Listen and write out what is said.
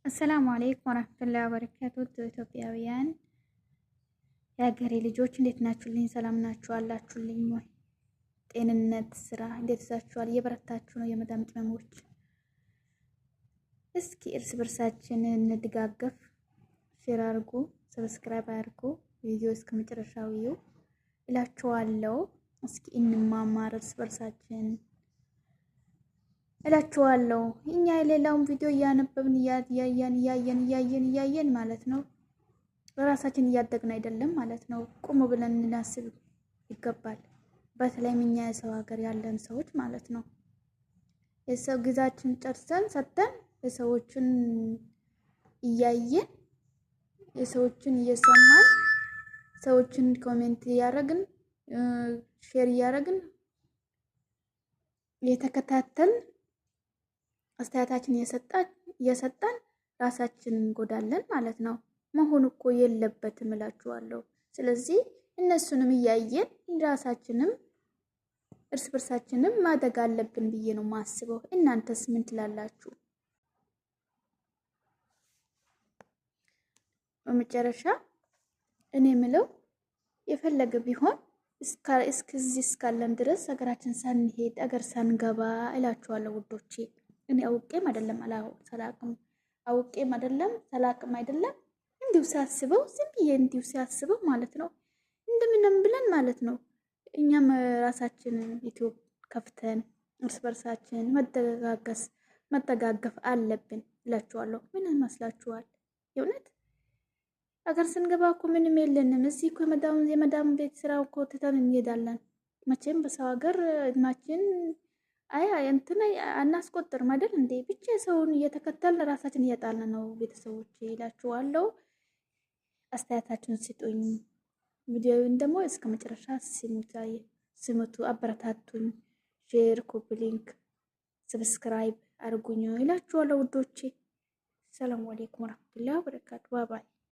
السلام عليكم ورحمة الله وبركاته። ኢትዮጵያውያን የሀገሬ ልጆች እንዴት ናችሁልኝ? ሰላም ናችሁ አላችሁልኝ ወይ? ጤንነት፣ ስራ እንዴት ይዛችኋል? እየበረታችሁ ነው የመዳም ቅመሞች? እስኪ እርስ በርሳችን እንደጋገፍ። Share አድርጉ፣ subscribe አድርጉ፣ ቪዲዮ እስከ መጨረሻው እዩ እላችኋለሁ። እስኪ እንማማር እርስ በርሳችን እላችኋለሁ። እኛ የሌላውን ቪዲዮ እያነበብን እያየን እያየን እያየን እያየን ማለት ነው በራሳችን እያደግን አይደለም ማለት ነው። ቆም ብለን ልናስብ ይገባል። በተለይም እኛ የሰው ሀገር ያለን ሰዎች ማለት ነው። የሰው ጊዜያችን ጨርሰን ሰጥተን የሰዎችን እያየን፣ የሰዎችን እየሰማን፣ ሰዎችን comment እያደረግን፣ share እያደረግን፣ እየተከታተልን፣ አስተያየታችን እየሰጠን ራሳችንን እንጎዳለን ማለት ነው። መሆን እኮ የለበትም እላችኋለሁ። ስለዚህ እነሱንም እያየን ራሳችንም እርስ በርሳችንም ማደግ አለብን ብዬ ነው ማስበው። እናንተስ ምን ትላላችሁ? በመጨረሻ እኔ የምለው የፈለገ ቢሆን እስከዚህ እስካለን ድረስ ሀገራችን ሳንሄድ አገር ሳንገባ እላችኋለሁ ውዶቼ። እኔ አውቄም አይደለም ሰላቅም፣ አውቄም አይደለም ሰላቅም አይደለም፣ እንዲሁ ሳስበው፣ ዝም ብዬ እንዲሁ ሳስበው ማለት ነው፣ እንደምንም ብለን ማለት ነው እኛም ራሳችንን ዩቲዩብ ከፍተን እርስ በርሳችን መደጋገስ መደጋገፍ አለብን እላችኋለሁ። ምን ይመስላችኋል? የእውነት አገር ስንገባ እኮ ምንም የለንም። እዚህ እኮ የመዳም ቤት ስራ እኮ ትተን እንሄዳለን። መቼም በሰው ሀገር እድማችን አይ እንትን አናስቆጥርም አይደል እንዴ? ብቻ ሰውን እየተከተልን ራሳችን እያጣልን ነው። ቤተሰቦች እላችኋለሁ። አስተያየታችሁን ስጡኝ። ቪዲዮውን ደግሞ እስከ መጨረሻ ስሙቱ፣ አበረታቱኝ። Share፣ copy link፣ subscribe አድርጉኝ እላችኋለሁ ውዶቼ። سلام عليكم ورحمة الله وبركاته። Bye bye።